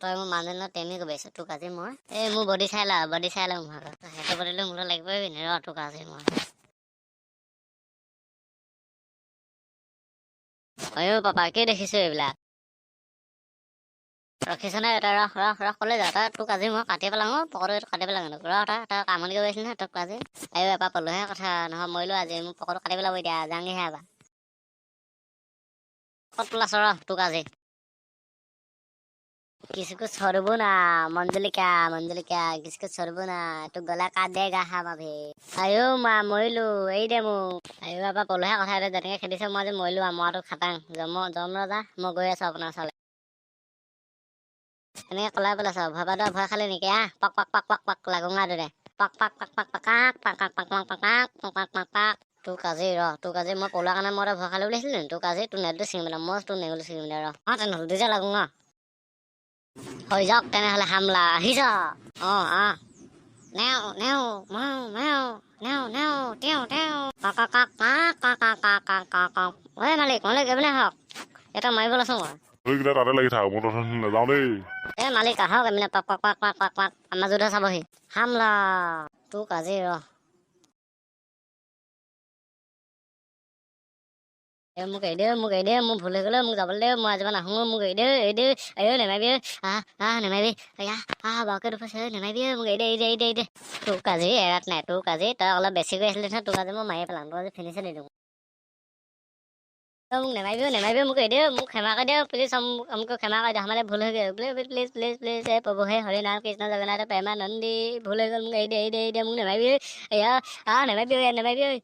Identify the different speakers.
Speaker 1: তই মোৰ মানুহজনী লগত টেমি কৰিব আহিছ। তোক আজি মই এই মোৰ বডি চাই ল, বডি চাই ল মোৰ ভাগৰ। সেইটো বডিলৈ মোৰ লগত লাগিব পাৰিবি নি? ৰ তোক আজি মই। অ' পাপা, কি দেখিছো এইবিলাক? ৰখিছ নে তই? ৰহ ৰহ ৰহ, ক'লৈ যাৱ তই? তোক আজি মই কাটি পেলাওঁ অ', পকৰটো কাটি পেলাওঁ। তোক ৰ, তই তই কামনি কৰিব আহিছিলি নহয়? তোক আজি আয়ো এপাৰ পালোহে কথা নহয়, মৰিলো আজি। মোক পকৰটো কাটি পেলাব এতিয়া, যাংগেহে এবাৰ। ক'ত পলাইছ? ৰ তোক আজি। किसको छोड़बो ना मंजुलिका, मंजुलिका किसको छोड़बो ना, তোক গলা কাট দেগা হাম अभी। আয়ো মা, মৰিলো, এৰি দে মোক। আয়ো বাবা, পলোহে কথা এটা যেনেকে খেদিছে, মই আজি মৰিলো আৰু মৰাটো খাটাং। জম জম ৰজা, মই গৈ আছো আপোনাৰ ওচৰলৈ। এনেকে কলাই পেলাইছ, ভয় পাই ভয় খালি নেকি? আহ, পাক পাক পাক পাক পাক লাগুঙা দৰে, পাক পাক পাক পাক পাক পাক পাক পাক পাক পাক পাক পাক পাক পাক পাক। তোক আজি ৰ, তোক আজি মই পলোৱাৰ কাৰণে মই ভয় খালি বুলিছিলো নি? তোক আজি তোৰ নেটটো ছিঙি পেলাম মই, তোৰ নেগুলো ছিঙি পেলাই। ৰ, অঁ তেনেহ'লে দুইটা লাগো। অঁ হৈ যাওক তেনেহ'লে, হামলা আহি যা। অঁ আহ, নেও নেও মাও মেও নেও নেও তেওঁ তেওঁ কাক কাক কাক কাক কাক কাক কাক কাক কাক। ঐ মালিক, মালিক, এইপিনে আহক, এটা মাৰিব লৈছো মই।
Speaker 2: তইকেইটা তাতে লাগি থাক, মই তহঁতৰ নাযাওঁ দেই।
Speaker 1: এ মালিক আহক এইপিনে, পাক পাক পাক পাক পাক পাক, আমাৰ যুদ্ধ চাবহি। হামলা, তোক আজি ৰ। এ মোক এৰি দে, মোক এৰি দে, মোৰ ভুল হৈ গ'লে, মোক যাবলৈ দে, মই আজিৰ পৰা নাহোঁ, মোক এৰি দে, এৰি দে। আইঅ নেমাৰিবি, আহ আহ নেমাৰিবি, আয়া আহ বাওকে দুফাইছে, নেমাৰিবি, মোক এৰি দে, এৰি দে, এৰি দে, এৰি দে। তোক আজি এৰাত নাই। তোক আজি, তই অলপ বেছিকৈ আছিলি নহয়, তোক আজি মই মাৰি পেলাম, তোক আজি ফিনিছে দি দিওঁ। মোক নেমাৰিবি, নেমাৰিবি, মোক এৰি দে, মোক ক্ষমা কৰি দে প্লিজ, আমুক ক্ষমা কৰি দে, আমালে ভুল হৈ গ'ল, প্লিজ প্লিজ প্লিজ প্লিজ। হে প্ৰভু, হে হৰি নাম কৃষ্ণ জগন্নাথ প্ৰেমানন্দী, ভুল হৈ গ'ল, মোক এৰি দে, এৰি দে, এৰি দে, মোক নেমাৰিবি, এয়া আহ নেমাৰিবি, নেমাৰিবি।